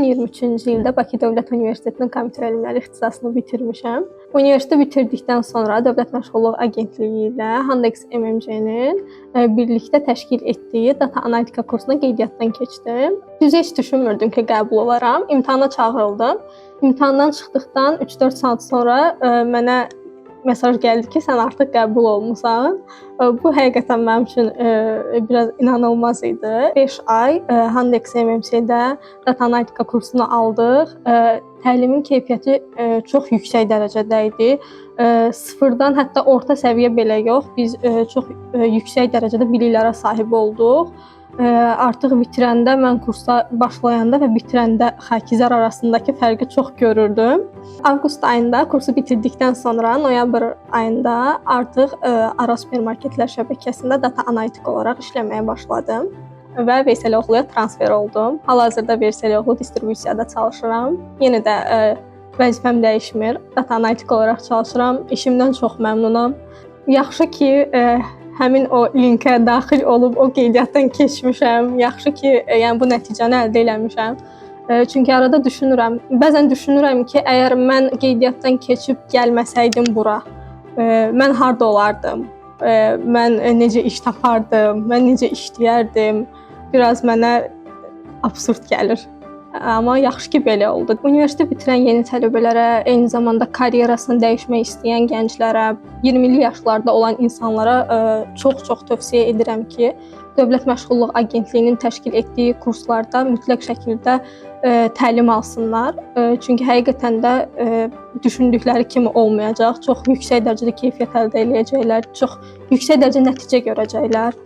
2023-cü ildə Bakı Dövlət Universitetinin kompüter elmləri ixtisasını bitirmişəm. Universiteti bitirdikdən sonra Dövlət Məşğulluq Agentliyi ilə Handex MMC-nin birlikdə təşkil etdiyi data analitika kursuna qeydiyyatdan keçdim. Düzü heç düşünmürdüm ki, qəbul olaram. İmtahana çağırıldım. İmtahandan çıxdıqdan 3-4 saat sonra mənə mesaj gəldi ki, sən artıq qəbul olmusan. Bu həqiqətən mənim üçün biraz inanılmaz idi. 5 ay Handex MMC-də data analitika kursunu aldıq. Təlimin keyfiyyəti çox yüksək dərəcədə idi. Sıfırdan hətta orta səviyyə belə yox, biz çox yüksək dərəcədə biliklərə sahib olduq. Artıq bitirəndə, mən kursa başlayanda və bitirəndə xakizər arasındakı fərqi çox görürdüm. Avqust ayında kursu bitirdikdən sonra noyabr ayında artıq Ara supermarketlər şəbəkəsində data analitik olaraq işləməyə başladım və Veysəloğluya transfer oldum. Hal-hazırda Veysəloğlu distribusiyada çalışıram. Yenə də vəzifəm dəyişmir. Data analitik olaraq çalışıram. İşimdən çox məmnunam. Yaxşı ki, həmin o linkə daxil olub o qeydiyyatdan keçmişəm. Yaxşı ki, yəni bu nəticəni əldə eləmişəm. Çünki arada düşünürəm, bəzən düşünürəm ki, əgər mən qeydiyyatdan keçib gəlməsəydim bura, mən harda olardım? Mən necə iş tapardım? Mən necə işləyərdim? Biraz mənə absurd gəlir. Amma yaxşı ki, belə oldu. Universitet bitirən yeni tələbələrə, eyni zamanda karyerasını dəyişmək istəyən gənclərə, 20-li yaşlarda olan insanlara çox-çox tövsiyə edirəm ki, Dövlət Məşğulluq Agentliyinin təşkil etdiyi kurslarda mütləq şəkildə təlim alsınlar. Çünki həqiqətən də düşündükləri kimi olmayacaq. Çox yüksək dərəcədə keyfiyyət əldə eləyəcəklər, çox yüksək dərəcədə nəticə görəcəklər.